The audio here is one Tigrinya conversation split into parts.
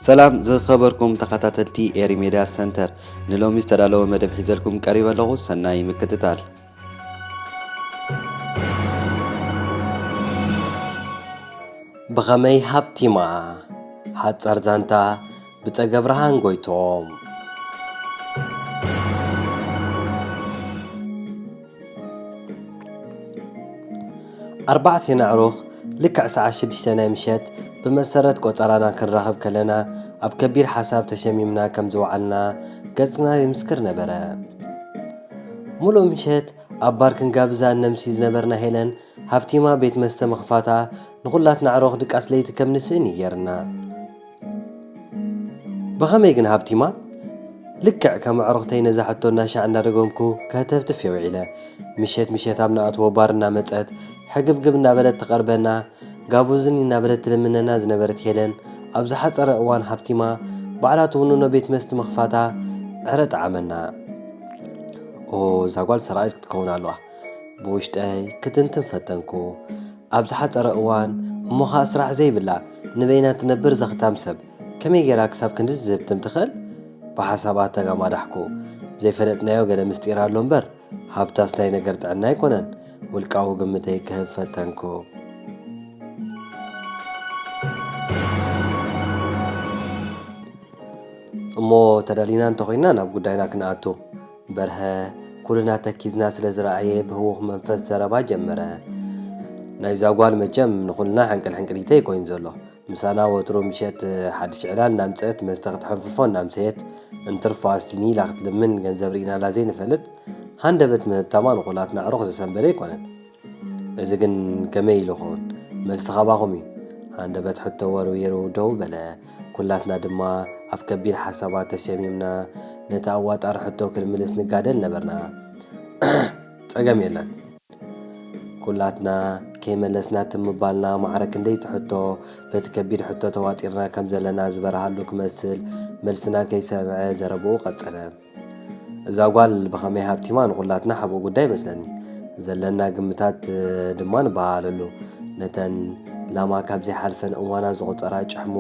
ሰላም ዝኸበርኩም ተኸታተልቲ ኤሪ ሜድያ ሰንተር፣ ንሎሚ ዝተዳለወ መደብ ሒዘልኩም ቀሪበ ኣለኹ። ሰናይ ምክትታል። ብኸመይ ሃብቲማ? ሓጻር ዛንታ ብጸገብርሃን ጎይቶም። ኣርባዕቴና ኣዕሩኽ ልክዕ ሰዓት ሽዱሽተ ናይ ምሸት ብመሰረት ቆጸራና ክንራኸብ ከለና፣ ኣብ ከቢድ ሓሳብ ተሸሚምና ከም ዝወዓልና ገጽና ይምስክር ነበረ። ሙሉእ ምሸት ኣብ ባር ክንጋብዛ እነምሲ ዝነበርና ሄለን፣ ሃብቲማ ቤት መስተ ምኽፋታ ንኹላትና ኣዕሩኽ ድቃስ ለይቲ ከም ንስእን እዩ ገይርና። ብኸመይ ግን ሃብቲማ? ልክዕ ከም ኣዕሩኽተይ ነዛ ሕቶ እናሻዕ እናደገምኩ ከህተፍትፍ እየ ውዒለ። ምሸት ምሸት ኣብ ንኣትዎ ባር እናመጸት፣ ሕግብግብ እናበለት ትቐርበና፣ ጋቡዝኒ እናበለት ትልምነና ዝነበረት ሄለን፣ ኣብ ዝሓጸረ እዋን ሃብቲማ ባዕላ ትውንኖ ቤት መስተ ምኽፋታ ዕረ ጠዓመና። ኦ፣ እዛ ጓል ሰራቒት ክትከውን ኣለዋ። ብውሽጠይ ክትንትን ፈተንኩ። ኣብ ዝሓጸረ እዋን፣ እሞ ኸኣ ስራሕ ዘይብላ፣ ንበይና ትነብር ዘኽታም ሰብ፣ ከመይ ጌራ ክሳብ ክንድዚ ዝህብትም ትኽእል? ብሓሳባት ተጋማዳሕኩ። ዘይፈለጥናዮ ገለ ምስጢር ኣሎ እምበር፣ ሃብታስ ናይ ነገር ጥዕና ኣይኮነን። ውልቃዊ ግምተይ ክህብ ፈተንኩ። እሞ ተዳሊና እንተኾይንና ናብ ጉዳይና ክንኣቱ። በርሀ ኩልና ተኪዝና ስለ ዝረኣየ ብህዉኽ መንፈስ ዘረባ ጀመረ። ናይዛ ጓል መቸም ንኹልና ሕንቅል ሕንቅሊተይ ኮይኑ ዘሎ። ምሳና ወትሩ ምሸት ሓድሽ ዕላል እናምጸት መስተ ክትሕንፍፎ እናምሰየት እንትርፎ ኣስቲኒ ኢላ ክትልምን ገንዘብ ርኢናላ ዘይንፈልጥ ሃንደበት ምህብታማ ንኹላትና ኣዕሩኽ ዘሰንበደ ኣይኮነን። እዚ ግን ከመይ ኢሉ ኸውን? መልሲ ካባኹም እዩ። ሃንደበት ሕቶ ወርዊሩ ደው በለ። ኩላትና ድማ ኣብ ከቢድ ሓሳባት ተሸሚምና ነቲ ኣዋጣሪ ሕቶ ክንምልስ ንጋደል ነበርና። ጸገም የለን። ኩላትና ከይመለስና ትም ምባልና ማዕረ ክንደይቲ ሕቶ በቲ ከቢድ ሕቶ ተዋጢርና ከም ዘለና ዝበርሃሉ ክመስል፣ መልስና ከይሰምዐ ዘረብኡ ቀጸለ። እዛ ጓል ብኸመይ ሃብቲማ ንኹላትና ሓብኡ ጉዳይ መስለኒ። ዘለና ግምታት ድማ ንበሃሃለሉ። ነተን ላማ ካብ ዘይሓልፈን እዋናት ዝቑጸራ ጭሕሙ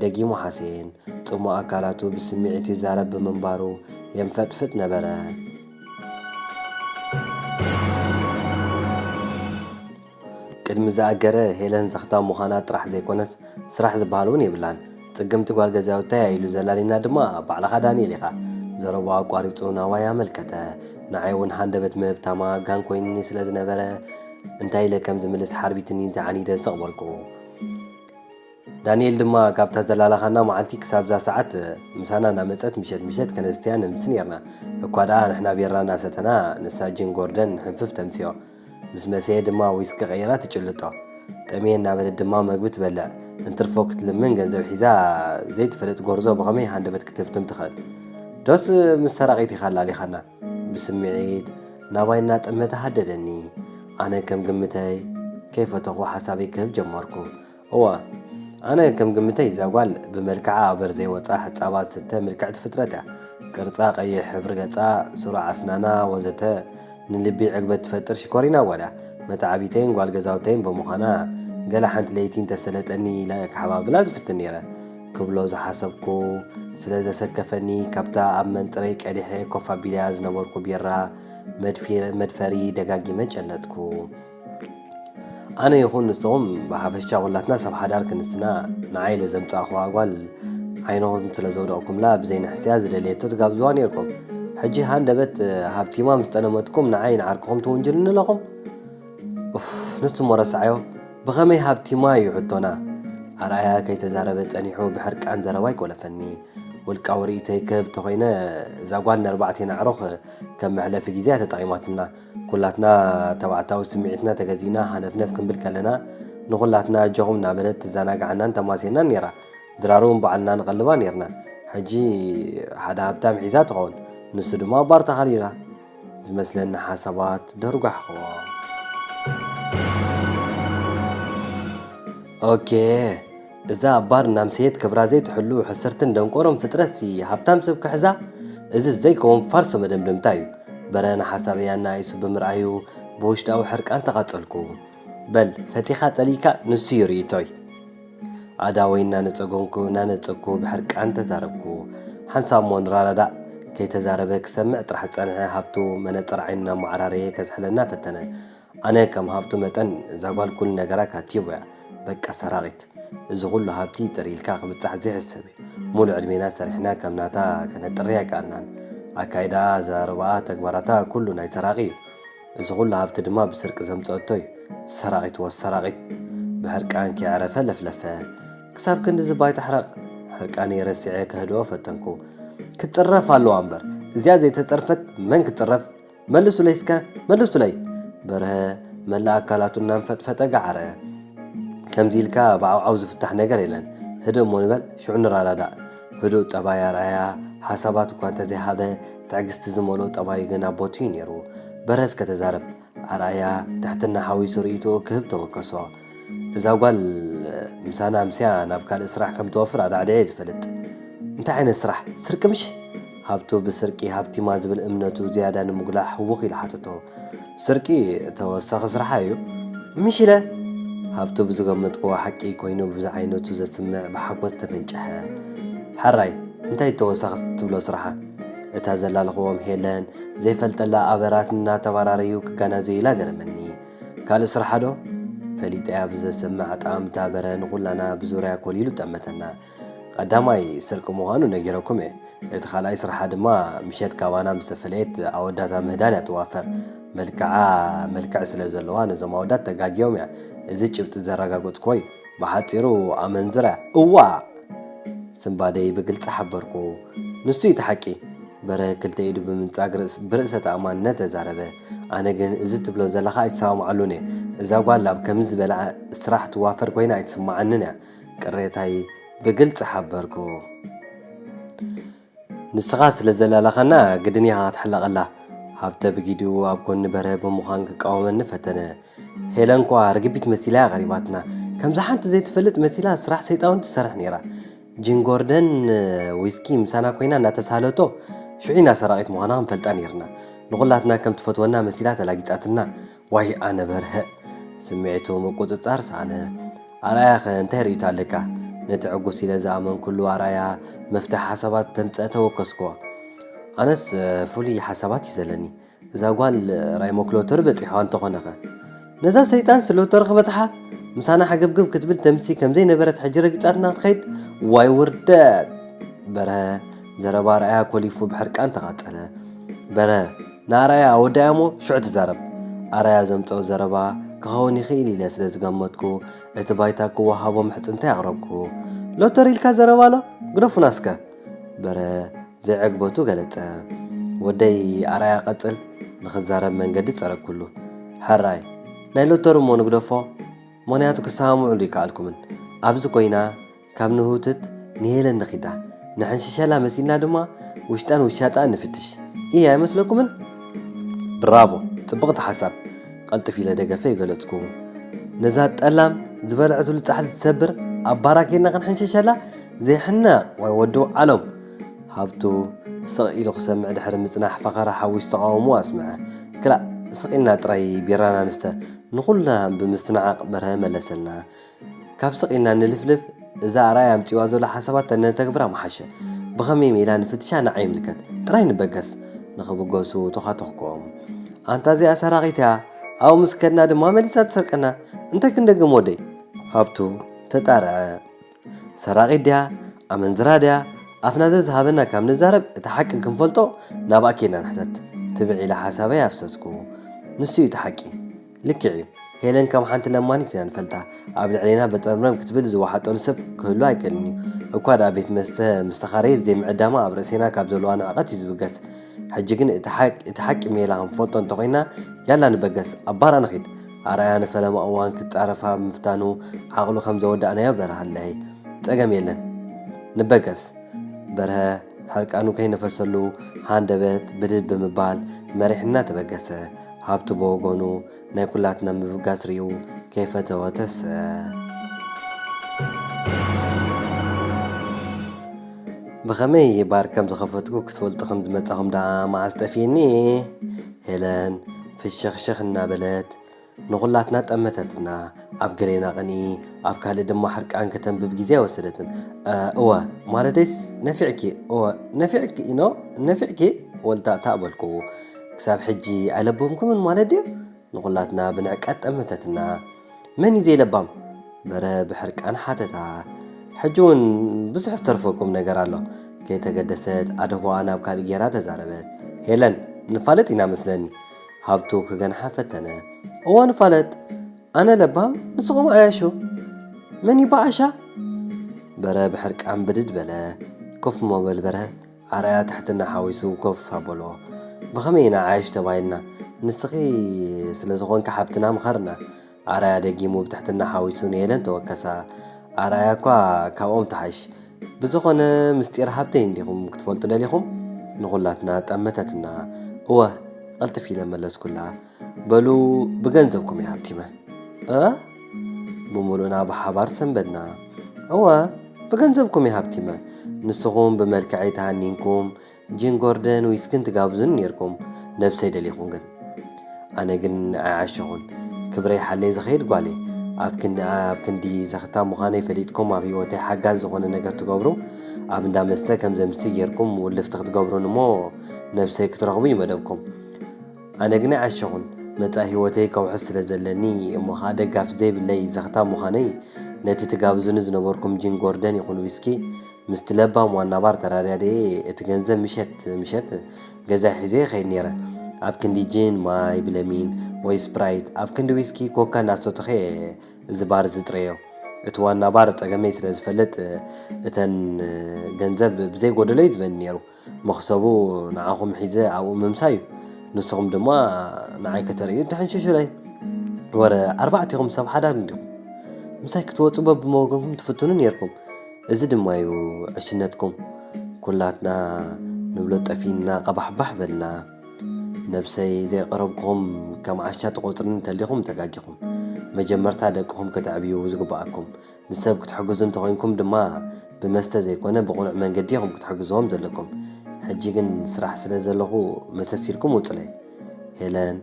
ደጊሙ ሓሰየን። ጽሙእ ኣካላቱ ብስምዒት ይዛረብ ብምንባሩ የንፈጥፍጥ ነበረ። ቅድሚ ዝኣገረ ሄለን ዘኽታም ምዃና ጥራሕ ዘይኮነስ፣ ስራሕ ዝበሃል እውን የብላን። ጽግምቲ ጓል ገዛውተይ ኢሉ ዘላሊና ድማ ባዕልኻ ዳንኤል ኢኻ። ዘረባኡ ኣቋሪጹ ናባይ ኣመልከተ። ንዓይ እውን ሃንደበት ምህብታማ ጋን ኮይኑኒ ስለ ዝነበረ፣ እንታይ ኢለ ከም ዝምልስ ሓርቢትኒ ተዓኒደ ስቕ በልኩ። ዳንኤል ድማ ካብታ ዘላላኻና መዓልቲ ክሳብ እዛ ሰዓት ምሳና እናመጸት ምሸት ምሸት ከነስትያ ነምሲ ኔርና። እኳ ደኣ ንሕና ቢራ እናሰተና ንሳ ጅን ጎርደን ሕንፍፍ ተምስዮ። ምስ መሰየ ድማ ዊስኪ ቀይራ ትጭልጦ። ጠምየ እናበለት ድማ መግቢ ትበልዕ። እንትርፎ ክትልምን ገንዘብ ሒዛ ዘይትፈልጥ ጎርዞ ብኸመይ ሃንደበት ክትህብትም ትኽእል? ዶስ ምስ ሰራቒት ኢኻ ኣላሊኻና? ብስምዒት ናባይ እናጠመተ ሃደደኒ። ኣነ ከም ግምተይ ከይፈተኹ ሓሳበይ ክህብ ጀመርኩ። እወ፣ ኣነ ከም ግምተይ እዛ ጓል ብመልክዓ ኣበር ዘይወጻ ሕጻባ ዝስተ ምልክዕቲ ፍጥረት እያ። ቅርጻ፣ ቀይሕ ሕብሪ ገጻ፣ ስሩዕ ኣስናና ወዘተ ንልቢ ዕግበት ትፈጥር ሽኮሪና ጓል እያ። መተዓቢተይን ጓል ገዛውተይን ብምዃና ገለ ሓንቲ ለይቲ እንተሰለጠኒ ኢለ ክሓባብላ ዝፍትን ነይረ። ክብሎ ዝሓሰብኩ ስለ ዘሰከፈኒ ካብታ ኣብ መንጽረይ ቀዲሐ ኮፍ ኣቢለያ ዝነበርኩ ቢራ መድፊ-፣ መድፈሪ ደጋጊመ ጨለጥኩ። ኣነ ይኹን ንስኹም ብሓፈሻ ኩላትና ሰብ ሓዳር ክንስና ንዓይ ኢለ ዘምጻእኽዋ ጓል ዓይንኹም ስለ ዘውደቕኩምላ ብዘይ ንሕስያ ዝደለየቶ ትጋብዝዋ ነይርኩም። ሕጂ ሃንደበት ሃብቲማ ምስ ጠለመትኩም ንዓይ ንዓርክኹም ትውንጅሉኒ ኣለኹም? ኡፍ፣ ንሱ እሞ ረስዓዮ። ብኸመይ ሃብቲማ እዩ ሕቶና? ኣርኣያ ከይተዛረበ ጸኒሑ ብሕርቃን ዘረባ ይቆለፈኒ። ውልቃዊ ርእይቶይ ክህብ ተኾይነ፣ እዛ ጓል ንኣርባዕቴና ኣዕሩኽ ከም መሕለፊ ግዜ እያ ተጠቒማትልና። ኩላትና ተባዕታዊ ስምዒትና ተገዚእና ሃነፍነፍ ክንብል ከለና፣ ንኹላትና ኣጆኹም እናበለት ትዘናግዓናን ተማስየናን ነይራ። ድራር እውን ባዕልና ንቐልባ ነይርና። ሕጂ ሓደ ሃብታም ሒዛ ትኸውን፣ ንሱ ድማ ኣብ ባር ተኻሊላ። ዝመስለኒ ሓሳባት ደርጓሕክዎ። ኦኬ፣ እዛ ኣብ ባር እናምሰየት ክብራ ዘይትሕሉ ሕስርትን ደንቆሮን ፍጥረትሲ ሃብታም ሰብ ክሕዛ? እዚ ዘይከውን ፋርሶ መደምደምታ እዩ። በረሀ ንሓሳበይ ኣናኢሱ ብምርኣዩ ብውሽጣዊ ሕርቃን ተቓጸልኩ። በል፣ ፈቲኻ ጸሊእካ ንሱ እዩ ርእይቶይ። ኣእዳወይ እናነጸጎንኩ እናነጸግኩ ብሕርቃን ተዛረብኩ። ሓንሳብ እሞ ንረዳዳእ። ከይተዛረበ ክሰምዕ ጥራሕ ዝጸንሐ ሃብቱ መነጽር ዓይኑ እናመዓራረየ ከዝሕለና ፈተነ። ኣነ ከም ሃብቱ መጠን እዛ ጓል ኩሉ ነገራ ካቲቦ እያ። በቃ ሰራቒት። እዚ ኩሉ ሃብቲ ጥር ኢልካ ክብጻሕ ዘይሕሰብ እዩ። ሙሉእ ዕድሜና ሰሪሕና ከም ናታ ከነጥርያ ኣይከኣልናን። ኣካይዳኣ፣ ኣዘራርባኣ፣ ተግባራታ ኩሉ ናይ ሰራቒ እዩ። እዚ ኩሉ ሃብቲ ድማ ብስርቂ ዘምጸአቶ እዩ። ሰራቒት ወሰራቒት። ብሕርቃን ከይዕረፈ ለፍለፈ። ክሳብ ክንድዚ ባይ ትሕረቕ? ሕርቃነይ ረሲዐ ከህድኦ ፈተንኩ። ክትጽረፍ ኣለዋ እምበር፣ እዚኣ ዘይተጸርፈት መን ክትጽረፍ? መልሱለይ እስከ፣ መልሱለይ። በርሀ መላእ ኣካላቱ እናንፈጥፈጠ ገዓረ። ከምዚ ኢልካ ብዓውዓው ዝፍታሕ ነገር የለን። ህድእ እሞ ንበል፣ ሽዑ ንረዳዳእ። ህዱእ ጠባይ ኣርኣያ፣ ሓሳባት እኳ እንተዘይሃበ፣ ትዕግስቲ ዝመልኦ ጠባዩ ግን ኣብ ቦትኡ እዩ ነይሩ። በርሀ እስከ ተዛረብ። ኣርኣያ ትሕትና ሓዊሱ ርእይቶኡ ክህብ ተወከሶ። እዛ ጓል ምሳና ኣምስያ ናብ ካልእ ስራሕ ከም ትወፍር ኣዳዕዲዐ እየ ዝፈልጥ። እንታይ ዓይነት ስራሕ? ስርቂ ምሽ? ሃብቱ ብስርቂ ሃብቲማ ዝብል እምነቱ ዝያዳ ንምጉላሕ ህውኽ ኢሉ ሓተቶ። ስርቂ ተወሳኺ ስራሓ እዩ። ምሽ ኢለ? ሃብቱ ብዝገመትክዎ ሓቂ ኮይኑ ብዝዓይነቱ ዘስምዕ ብሓጎስ ተፈንጨሐ። ሕራይ፣ እንታይ ተወሳኺ ትብሎ ስራሓ? እታ ዘላለኽዎም ሄለን ዘይፈልጠላ ኣበራት እናተባራረዩ ክጋናዘዩላ ገረመኒ። ካልእ ስራሓ ዶ? ፈሊጠያ ብዘሰምዕ ኣጠማምታ በርሀ ንኹላና ብዙርያ ኮሊሉ ጠመተና። ቀዳማይ ስርቂ ምዃኑ ነጊረኩም እየ። እቲ ካልኣይ ስርሓ ድማ ምሸት ካባና ምስ ተፈለየት ኣወዳታ ምህዳን እያ ትዋፈር። መልክዓ መልክዕ ስለ ዘለዋ ነዞም ኣወዳት ተጋግዮም እያ። እዚ ጭብጢ ዘረጋገጽኩዎ እዩ። ብሓጺሩ ኣመንዝራ እያ። እዋእ! ስንባደይ ብግልጺ ሓበርኩ። ንሱ እዩ እቲ ሓቂ። በርሀ ክልተ ኢዱ ብምንጻግ ርእስ-፣ ብርእሰ ተኣማንነት ተዛረበ። ኣነ ግን እዚ ትብሎ ዘለኻ ኣይሰማምዓሉን እየ። እዛ ጓል ኣብ ከምዚ ዝበለ ስራሕ ትዋፈር ኮይና ኣይትስምዓንን እያ። ቅሬታይ ብግልጺ ሓበርኩ። ንስኻ ስለ ዘላላኻና ግድን ኢኻ ክትሕለቐላ። ሃብተ ብጊዲኡ ኣብ ጎኒ በርሀ ብምዃን ክቃወመኒ ፈተነ። ሄለንኳ ርግቢት መሲላ እያ ቀሪባትና። ከምዛ ሓንቲ ዘይትፈልጥ መሲላ ስራሕ ሰይጣውንቲ ትሰርሕ ነይራ። ጂን ጎርደን ዊስኪ ምሳና ኮይና እናተሳለቶ ሽዑ ኢና ሰራቒት ምዃና ክንፈልጣ ነይርና። ንኹላትና ከም ትፈትወና መሲላ ተላጊጻትና። ዋይ ኣነ በርሀ! ስምዒቱ ምቁጽጻር ሰኣነ። ኣርኣያኸ እንታይ ርእይቶ ኣለካ? ነቲ ዕጉስ ኢለ ዝኣመንኩሉ ኣርኣያ መፍትሒ ሓሳባት ተምጸአ ተወከስኩዎ። ኣነስ ፍሉይ ሓሳባት እዩ ዘለኒ። እዛ ጓል ራይሞክ ሎተሪ በጺሕዋ እንተኾነኸ? ነዛ ሰይጣንስ ሎተሪ ክበጽሓ? ምሳና ሓገብገብ ክትብል ተምሲ ከም ዘይነበረት ሕጂ ረጊጻትና ክትኸይድ? ዋይ ውርደት! በርሀ ዘረባ ኣርኣያ ኮሊፉ ብሕርቃን ተቓጸለ። በርሀ ንኣርኣያ ኣወዳእያ እሞ ሽዑ ትዛረብ። ኣርኣያ ዘምጽኦ ዘረባ ክኸውን ይኽእል ኢለ ስለ ዝገመትኩ፣ እቲ ባይታ ክወሃቦ ምሕጽንተይ ኣቕረብኩ። ሎተሪ ኢልካ ዘረባ ኣሎ? ግደፉና እስከ። በርሀ ዘይዕግበቱ ገለጸ። ወደይ ኣርኣያ ቀጽል፣ ንኽዛረብ መንገዲ ጸረግኩሉ። ሕራይ፣ ናይ ሎተሪ እሞ ንግደፎ፣ ምኽንያቱ ክሰማምዑሉ ኣይከኣልኩምን። ኣብዚ ኮይና ካብ ንህውትት ንሄለን ንኺዳ፣ ንሕንሽሸላ መሲልና ድማ ውሽጣን ውሻጣን ንፍትሽ። እየ ኣይመስለኩምን? ብራቮ፣ ጽብቕቲ ሓሳብ። ቀልጥፍ ኢለ ደገፈ ይገለጽኩ። ነዛ ጠላም ዝበልዐትሉ ጻሕሊ ትሰብር ኣብ ባራ ኬድና ክንሕንሽሸላ ዘይሕነ ወይ ወዲ ዓሎም። ሃብቱ ስቕ ኢሉ ክሰምዕ ድሕሪ ምጽናሕ ፈኸራ ሓዊሱ ተቓውሞ ኣስምዐ። ክላእ ስቕ ኢልና ጥራይ ቢራና ንስተ። ንኹልና ብምስትንዓቕ በርሀ መለሰልና። ካብ ስቕ ኢልና ንልፍልፍ እዛ ኣርኣያ ኣምጺዋ ዘሎ ሓሳባት ተነተግብራ ምሓሸ። ብኸመይ ሜላ ንፍትሻ ንዓ ይምልከት። ጥራይ ንበገስ። ንኽብገሱ ተዃተኽክዎም። ኣንታ እዚኣ ሰራቒት እያ። ኣብኡ ምስ ከድና ድማ መሊሳ ትሰርቀና። እንታይ ክንደግም ወደይ? ሃብቱ ተጣርዐ። ሰራቒት ድያ? ኣመንዝራ ድያ? ኣፍና ዘዝሃበና ካብ ንዛረብ እቲ ሓቂ ክንፈልጦ ናብኣ ኬድና ንሕተት። ትብዕ ኢለ ሓሳበይ ኣፍሰስኩ። ንሱ እዩ እቲ ሓቂ። ልክዕ እዩ። ሄለን ከም ሓንቲ ለማኒት ኢና ንፈልጣ። ኣብ ልዕሌና በጠምረም ክትብል ዝወሓጠሉ ሰብ ክህሉ ኣይክእልን እዩ። እኳ ደኣ ቤት መስተ ምስ ተኻረየት ዘይምዕዳማ ኣብ ርእሴና ካብ ዘለዋ ንዕቐት እዩ ዝብገስ። ሕጂ ግን እቲ ሓቅ-፣ እቲ ሓቂ ሜላ ክንፈልጦ እንተኾይና፣ ያላ ንበገስ፣ ኣብ ባራ ንኺድ። ኣርኣያ ንፈለማ እዋን ክጻረፋ ምፍታኑ ዓቕሉ ከም ዘወዳእናዮ በርሃለይ። ጸገም የለን። ንበገስ። በርሀ ሕርቃኑ ከይነፈሰሉ ሃንደበት ብድድ ብምባል መሪሕና ተበገሰ። ሃብቱ ብወገኑ ናይ ኩላትና ምብጋስ ርእዩ ከይፈተወ ተሰ። ብኸመይ ባር ከም ዝኸፈትኩ ክትፈልጡ ከም ዝመጻኹም ደኣ መዓስ ጠፊእኒ? ሄለን ፍሽኽሽኽ እናበለት ንኹላትና ጠመተትና። ኣብ ገሌና ቅንኢ፣ ኣብ ካልእ ድማ ሕርቃን ከተንብብ ግዜ ኣይወሰደትን። "እ፣ እወ፣ ማለተይስ ነፊዕኪ፣ እወ፣ ነፊዕኪ ኢኖ፣ ነፊዕኪ?" ወልታእታእ በልኩ። "ክሳብ ሕጂ ኣይለበምኩምን ማለት ድዩ?" ንኹላትና ብንዕቀት ጠመተትና። "መን እዩ ዘይለባም?" በረ ብሕርቃን ሓተታ። "ሕጂ እውን ብዙሕ ዝተርፈኩም ነገር ኣሎ።" ከይተገደሰት ኣደቦኣ ናብ ካልእ ጌራ ተዛረበት። "ሄለን፣ ንፋለጥ ኢና መስለኒ?" ሃብቱ ክገንሓ ፈተነ። "እወ ንፋለጥ። ኣነ ለባም፣ ንስኹም ዓያሹ። መን ይበዓሻ?" በረ ብሕርቃን ብድድ በለ። "ኮፍ እሞ በል በረ፣ ኣርኣያ ትሕትና ሓዊሱ ኮፍ ኣበሎ። ብኸመይ ኢና ዓያሹ ተባሂልና? ንስኺ ስለ ዝኾንኪ ሓብትና ምኸርና።" ኣርኣያ ደጊሙ ብትሕትና ሓዊሱ ንሄለን ተወከሳ። ኣርኣያ እኳ ካብኦም ትሓይሽ። "ብዝኾነ ምስጢር ሃብተይ እንዲኹም ክትፈልጡ ደሊኹም?" ንኹላትና ጠመተትና። "እወ" ቀልጥፍ ኢለ መለስኩላ። "በሉ ብገንዘብኩም እየ ሃብቲመ።" "እ?" ብምሉእና ብሓባር ሰንበድና። "እወ ብገንዘብኩም እየ ሃብቲመ። ንስኹም ብመልክዐይ ተሃኒንኩም ጂን ጎርደን ዊስክን ትጋብዙን ኔርኩም፣ ነብሰይ ደሊኹም ግን። ኣነ ግን ኣይዓሸኹን። ክብረይ ሓለይ ዝኸይድ ጓል እየ። ኣብ ክንዲ፣ ኣብ ክንዲ ዘኽታም ምዃነይ ፈሊጥኩም ኣብ ህይወተይ ሓጋዝ ዝኾነ ነገር ትገብሩ፣ ኣብ እንዳ መስተ ከም ዘምሲ ጌርኩም ውልፍቲ ክትገብሩን እሞ ነብሰይ ክትረኽቡ እዩ መደብኩም። ኣነ ግን ኣይዓሸኹን። መጻኢ ህይወተይ ከውሕስ ስለ ዘለኒ እሞ ኸኣ ደጋፊ ዘይብለይ ዘኽታም ምዃነይ ነቲ ትጋብዙኒ ዝነበርኩም ጂን ጎርደን ይኹን ዊስኪ ምስቲ ለባም ዋና ባር ተራዳድኤ እቲ ገንዘብ ምሸት ምሸት ገዛይ ሒዘዮ ይኸይድ ነይረ። ኣብ ክንዲ ጂን ማይ ብለሚን ወይ ስፕራይት፣ ኣብ ክንዲ ዊስኪ ኮካ እናሰተኹ እየ እዚ ባር ዝጥረዮ። እቲ ዋና ባር ጸገመይ ስለ ዝፈልጥ እተን ገንዘብ ብዘይ ጎደሎ እዩ ዝበኒ ነይሩ። መኽሰቡ ንዓኹም ሒዘ ኣብኡ ምምሳይ እዩ። ንስኹም ድማ ንዓይ ከተርእዩ ተሕንሽሹለይ። ወረ ኣርባዕቲኹም ሰብ ሓዳር እንዲኹም። ምሳይ ክትወጹ በብመወገንኩም ትፍትኑ ነይርኩም። እዚ ድማ እዩ ዕሽነትኩም። ኩላትና ንብሎ ጠፊእና ቀባሕባሕ በልና። ነብሰይ ዘይቀረብኩኹም ከም ዓሻ ትቖጽሩኒ እንተሊኹም ተጋጊኹም። መጀመርታ ደቅኹም ከተዕብዩ ዝግብኣኩም። ንሰብ ክትሕግዙ እንተኾይንኩም ድማ ብመስተ ዘይኮነ ብቕኑዕ መንገዲ ኢኹም ክትሕግዝዎም ዘለኩም። ሕጂ ግን ስራሕ ስለ ዘለኹ መሰስ ኢልኩም ውጹለይ። ሄለን፣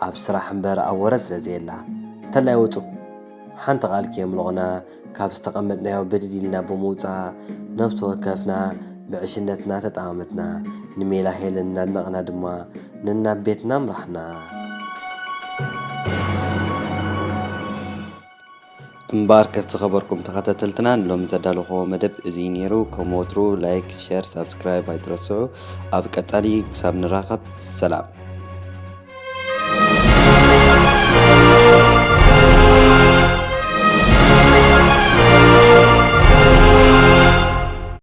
ኣብ ስራሕ እምበር ኣብ ወረ ስለ ዘየላ። እንተላይ ውጹ። ሓንቲ ቃል ከየምለቑና ካብ ዝተቐመጥናዮ ብድድ ኢልና ብምውጻእ ነፍሲ ወከፍና ብዕሽነትና ተጠማመትና። ንሜላ ሄለን እናድነቕና ድማ ነናብ ቤትና ኣምራሕና። እምበኣርከስ ዝኸበርኩም ተኸታተልትና፣ ንሎሚ ዘዳለኹዎ መደብ እዚ እዩ ነይሩ። ከም ወትሩ ላይክ፣ ሸር፣ ሳብስክራይብ ኣይትረስዑ። ኣብ ቀጻሊ ክሳብ ንራኸብ ሰላም።